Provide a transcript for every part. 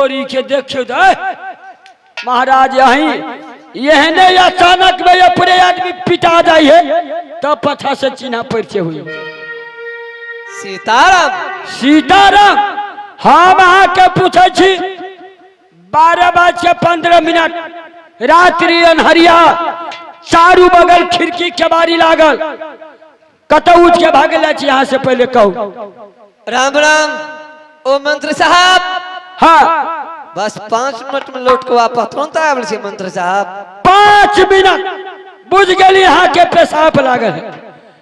तोरी के देखियो तो महाराज यही एहने अचानक में अपने आदमी पिटा जाए है तब पछा से चिन्हा परिचय हुई। सीताराम सीताराम हम अहाँके पूछै छी 12:15 रात्रि अन्हरिया चारू बगल खिड़की केबाड़ी लागल कतौ उठ के भागल जाइ छी यहाँ से पहले कहू। राम राम ओ मंत्री साहब। हाँ बस 5 मिनट में लौट के वापस तुरंत आबि छी मंत्री साहब। 5 मिनट बुझ गेली अहाँ के पेशाब लागल है।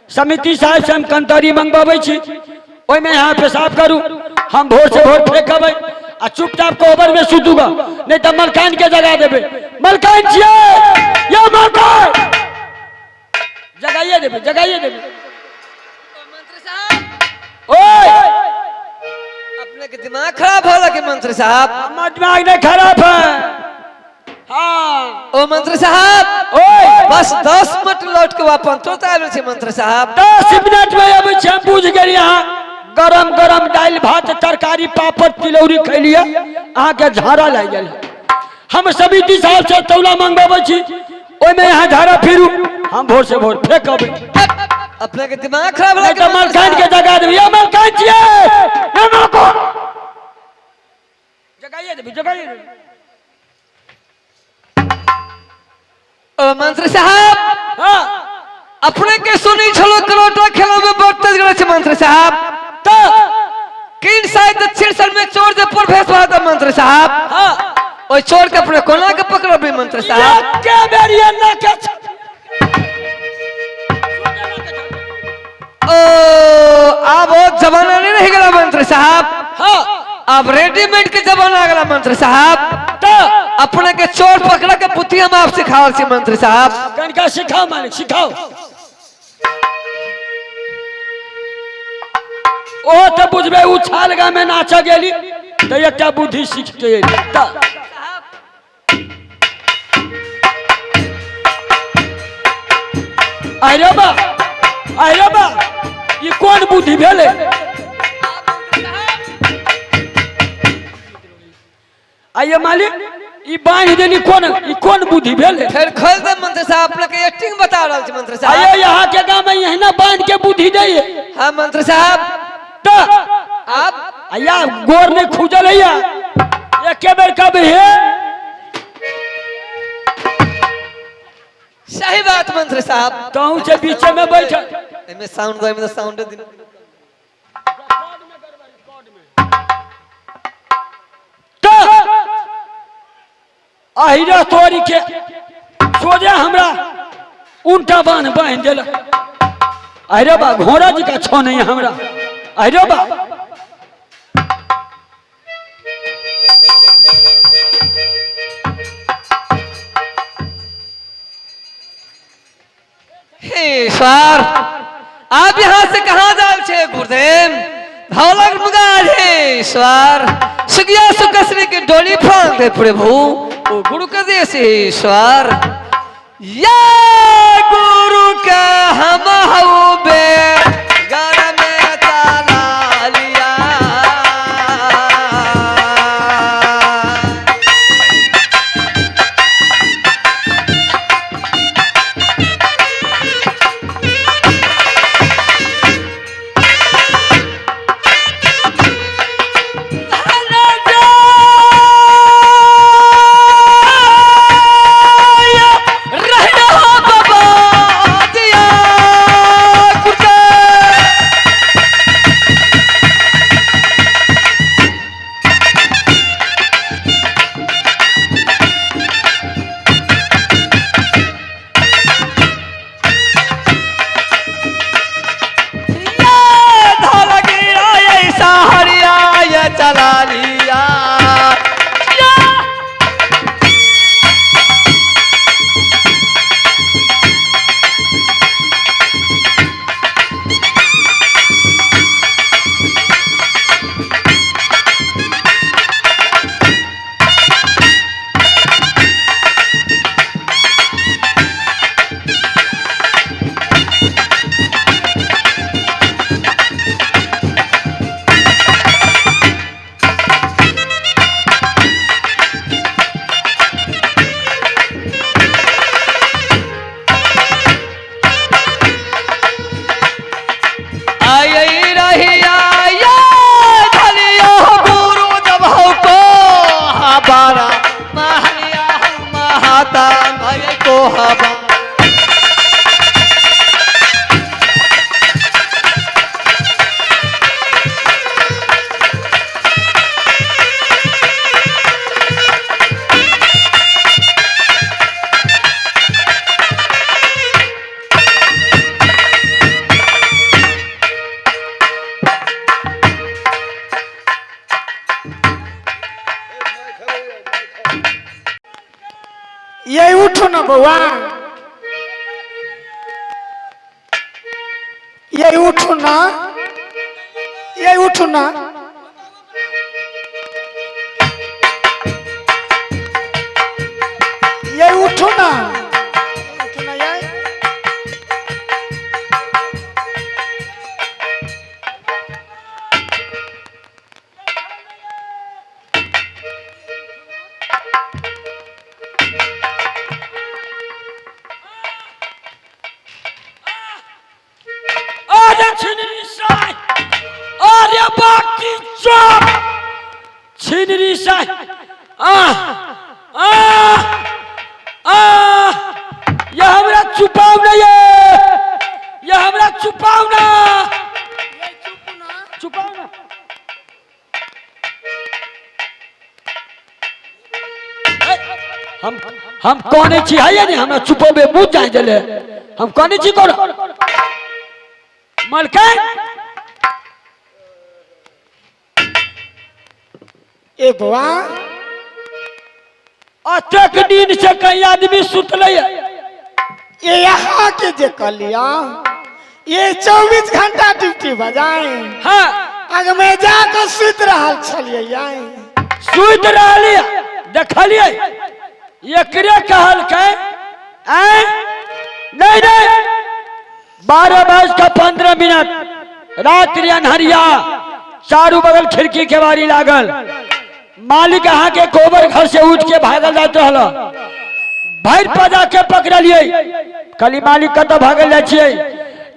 समिति साहब से हम कंतरी मंगवाबै छी ओहिमे अहाँ पेशाब करू हम भोर से भोर फेंकबै आ चुपचाप कोबर में सुतूगा नहीं तो मलकान के जगा देबै। मलकान छियै यो मलकान जगाइए देबै जगाइए देबै। मंत्री साहब ओए अपने के दिमाग खराब हो लगे मंत्री साहब। हमर दिमाग नहीं खराब है। हाँ ओ मंत्री साहब ओए बस 10 मिनट लौट के वापस तुरंत आबि छी मंत्री साहब। 10 मिनट में अबै छी हम बुझ गेली अहाँ गरम गरम दालि भात तरकारी पापड़ तिलौरी खैलिए अहाँके झाड़ा लागि गेल। हम समिति साहब से तौला मंगवाबै छी ओहिमे अहाँ झाड़ा फिरू हम भोर से भोर फेंकबै। अपने के दिमाग खराब नहीं लगे तो मलकान के जगा देबै। यो मलकान छियै यो मलकान जगाइए देबै जगाइए देबै। ओ मंत्री साहब हाँ अपने के सुनी छलो करोटा खेला में बड़ तेज गेल छै मंत्री साहब। तो किन साइड दक्षिण साइड में चोर जे पर भेस भा मंत्री साहब। हाँ ओइ चोर के अपने कोना के पकड़बै मंत्री साहब। के बेर ये ना के ओ आब ओ जमाना नहीं रह गेला मंत्री साहब। हाँ अब रेडीमेड के जमाना आ गेला मंत्री साहब। तो अपने के चोर पकड़ के बुद्धि हम आप सिखावल छी मंत्री साहब। कनिका सिखाओ मालिक सिखाओ। ओ तो बुझबे उछाल गा में नाच गेली तो एकटा बुद्धि सीख के एली। त अरे बा अरे बा ई कोन बुद्धि भेलै? आइए मालिक ई बांध देली कोन ई कोन बुद्धि भेलै? फेर खोल दे मंत्री साहब अपने के एक्टिंग बता रहल छी मंत्री साहब। आइए यहाँ के गांव में एहिना बांध के बुद्धि दैये। हाँ मंत्री साहब। तो आप आया गोर नहीं खुजल है एके बेर कब हे सही बात मंत्री साहब। तहु से बीचे में बैठ एमे साउंड दो एमे साउंड दिन तो अहिरा तोरी के सोझे हमरा उल्टा बांध बांध देलक। अरे बा घोड़ा जी का छो नहीं हमरा। अरे बा हे ईश्वर आप यहाँ से कहाँ जाल छे गुरुदेव? धौलक मुगाल हे ईश्वर सुगिया सुकसरी के डोली फांक दे प्रभु ओ गुरु के देश हे ईश्वर। या गुरु के हम हऊ बे घर में ताला लिया। बौआ, ये उठू ना, ये उठू ना। ये उठू ना, उठू ना ये। अरे छिनरी साई, अरे बाकी चोप छिनरी साई। आ आ आ ये हमरा छुपाओ ना, ये हमरा छुपाओ ना, छुपाओ ना। हम कहने छी है नहीं, हमरा छुपेबे मुँह जाय देले। हम कहने छी कोन मलकाइन। ए बौआ, अतेक दिन से कहीं आदमी सुतले। ये यहाँ के जे कहलिया ये 24 घंटा ड्यूटी बजाए। हाँ, अग में जाके सुत रहल छलिए, सुत रहलिए देखलिए एकरे कहलकै ऐ नहीं नहीं 12:15 रात्रि अन्हरिया, चारू बगल खिड़की के बारी लागल। मालिक अहाँ के गोबर घर से उठ के भागल जात रहल, भरि पजा के पकड़लिए। कहली मालिक कतऽ भागल जाइ छियै?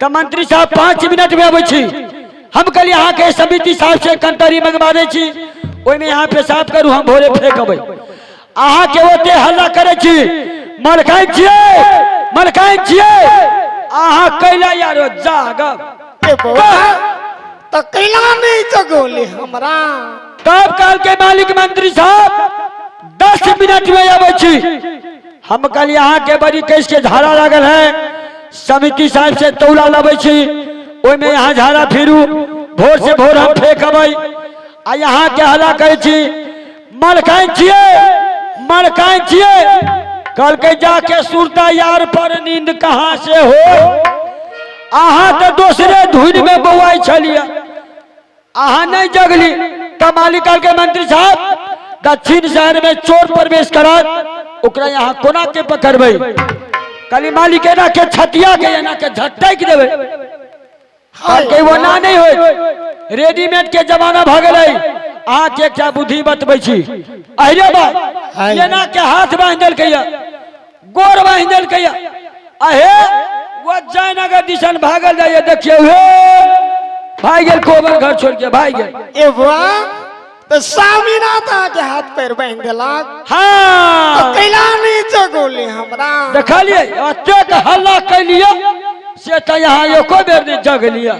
तऽ मंत्री साहब 5 मिनट में अबै छी। हम कहली अहाँ के समिति साहब से कंतरी मंगवा दै छी, ओहिमे अहाँ पेशाब करू, हम भोरे फेंक अबै। अहाँ के ओते हल्ला करै छी, मलकाइन छियै, मलकाइन छियै, अहाँ कैला यारो जागब। ए बौआ, तऽ कैला नहीं जगौली हमरा? तब कहलकै मालिक मंत्री साहब 10 मिनट में अबै छी। हम कहलिए अहाँ के बड़ी केस के झाड़ा लागल है, समिति साहब से तौला लबै छी, ओहिमे यहाँ झाड़ा फिरू, भोर से भोर हम फेंक अबै। आ यहाँ के हल्ला करै छी, मलकाइन छियै, मलकाइन छियै। कहलकै जाके सुरता यार पर नींद कहाँ से हो, अहाँ तऽ दोसरे धुन में बौआइ छलियै, अहाँ नहीं जगली। तऽ मालिक कहलकै मंत्री साहब दक्षिण शहर में चोर प्रवेश करत, ओकरा यहाँ कोना के पकड़बै? कहली मालिक एना के छतिया के एना के झटकि देबै। कहलकै ओना नहीं होय, रेडीमेड के जमाना भऽ गेलै। अहाँ के एकटा बुद्धि बतबै छी, अहिरे बा एना के हाथ बान्हि देलकै, गोर बान्हि देलकै, अहे वो जयनगर दिसन भागल जाइए, देखियौ हे भागि गेल, कोबर घर छोड़ के भागि गेल। ए बौआ, तऽ स्वामीनाथ अहाँ के हाथ पैर बान्हि देलक। हाँ, कैला नहीं जगौली हमरा? देखलिए अतेक हल्ला कैलिए से तऽ यहाँ एको बेर नहीं जगलिए।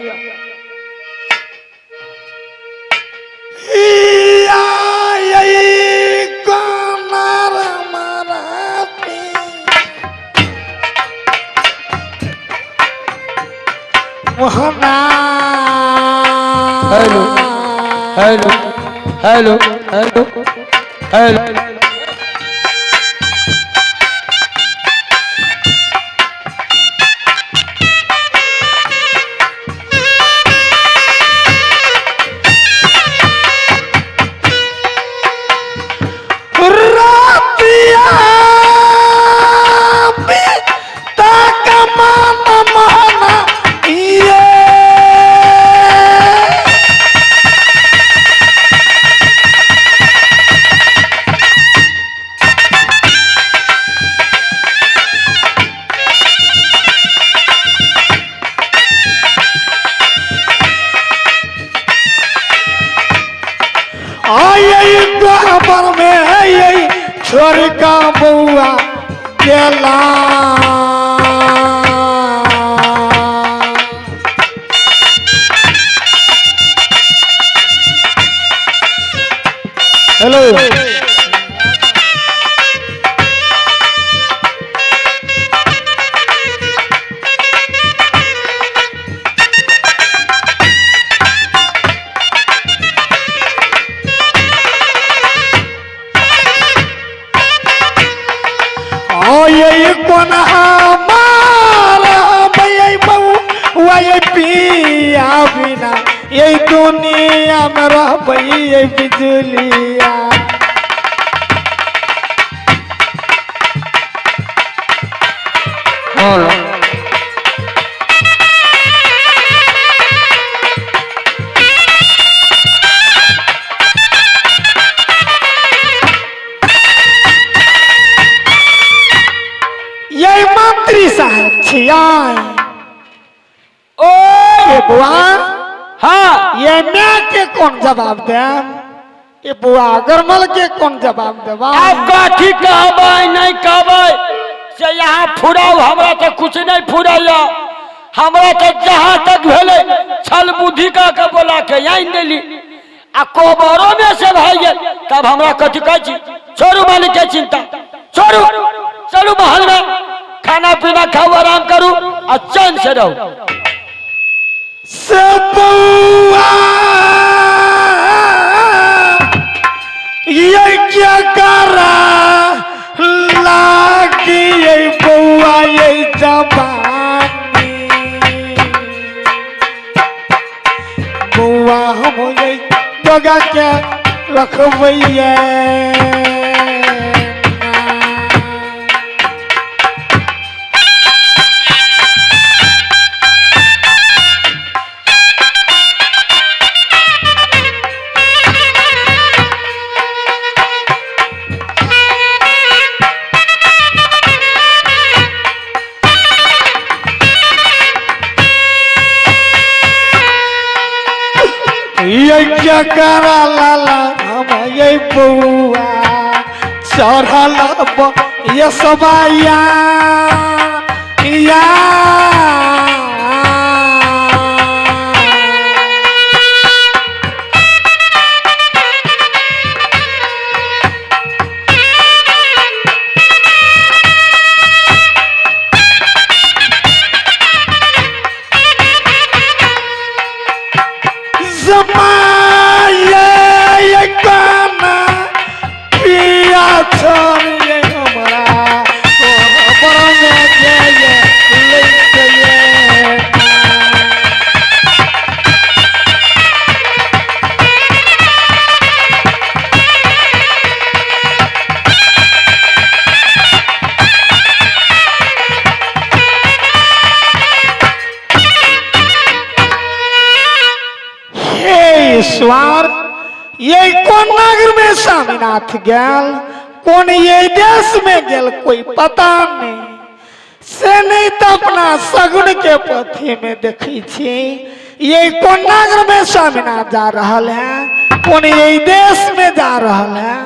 Hello hello hello hello hello. रातिया तक मन मोहना ये गोबर में है छोड़का बउआ गेला। हेलो बउआ ये पिया बिना ये दुनिया में रहबै ये बिजुलिया। ये मंत्री साहब छियै। ओ ये बुआ, हाँ ये मैं के कौन जवाब देम, ये बुआ गरमल के कौन जवाब देबा। आब कथी कहबै नहीं कहबै से यहाँ फुराउ, हमरा तो कुछ नहीं फुराइया। हमरा तो जहाँ तक भेलै छल बुद्धि का के बोला के आनि देली आ कोबरो में से भए गेल, तब हमरा कथी कहै छी। छोड़ू मालिक के चिंता छोड़ू, चलू महल में खाना पीना खाऊ, आराम करू आ चैन से रहू। से बउआ ये क्या करा लागी, ये बउआ ये जवानी बउआ हम ये जगह के रखबैये। ये क्या करा लाला हम ये बउआ चढ़ल ये सबाया या। जमाये गाना पिया छोड़िए हमरा ईश्वर, ये कौन नगर में स्वामीनाथ गेल, कौन ये देश में गेल कोई पता नहीं। से नहीं तो अपना सगुन के पथी में देखी छी ये कौन नगर में स्वामीनाथ जा रहा है, कौन ये देश में जा रहा है।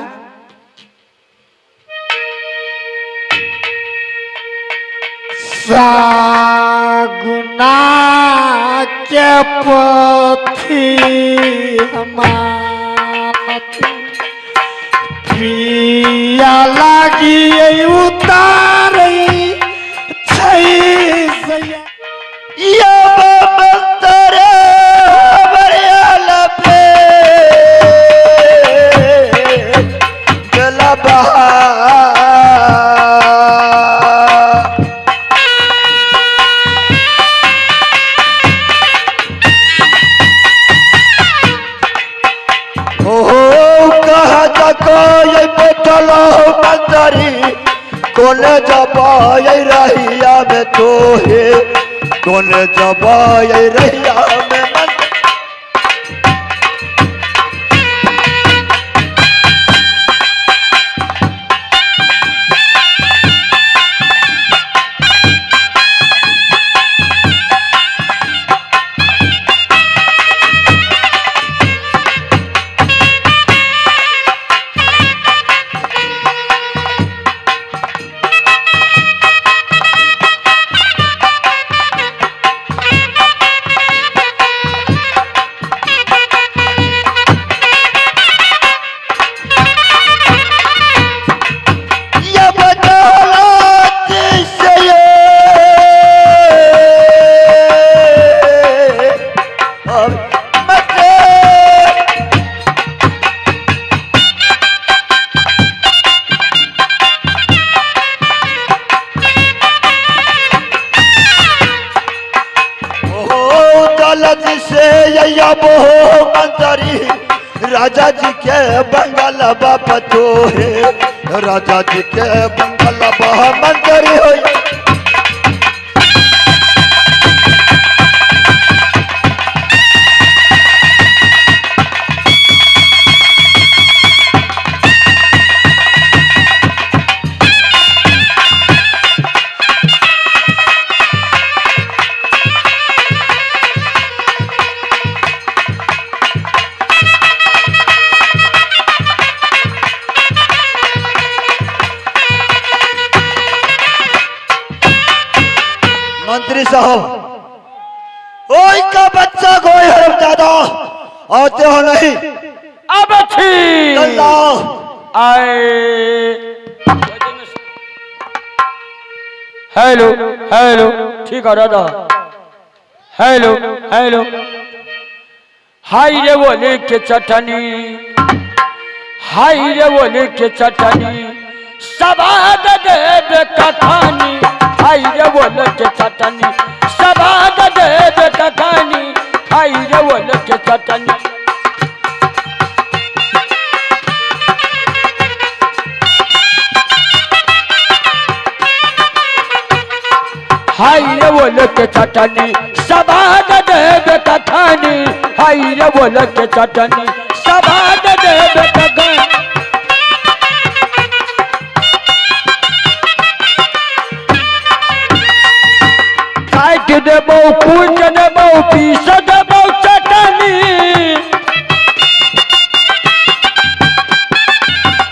सागुना के पथी हमार पिया लागी उतारे छै। कोने जबाई रहिया में तोहे, कोने जबाई रहिया में। बंगाल जी से या बो मंत्री राजा जी के बंगाल बाप तो है राजा जी के बंगाल बाप मंत्री हो। मंत्री साहब ओई का बच्चा गोई हरम दादा आते हो नहीं अब छी चल लाओ। आए हेलो हेलो ठीक है दादा हेलो हेलो हाय रे बोले के चटनी हाय रे बोले के चटनी सबाद देव कथानी हाय रे बोले के चटनी सबाद देव कथानी हाय रे बोले के चटनी। हाय रे बोले के चटनी सबाद देव कथानी हाय रे बोले के चटनी सबाद देव कथानी। काट देबो कूट देबो पीस देबो चटनी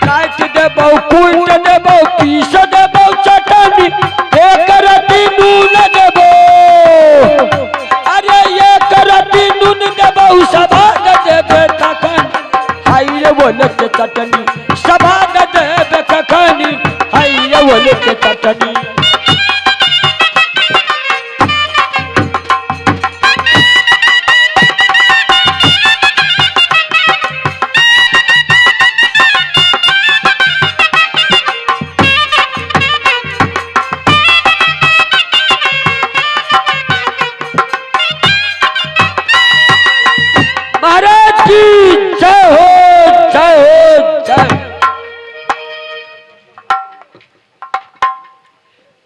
काट देबो कूट देबो पीस देबो चटनी एक रत्ती नून देबो अरे एक रत्ती नून देबो सबाद देबे कखन हाय रे बोले के चटनी सबाद देबे कखनी हाय रे बोले के चटनी।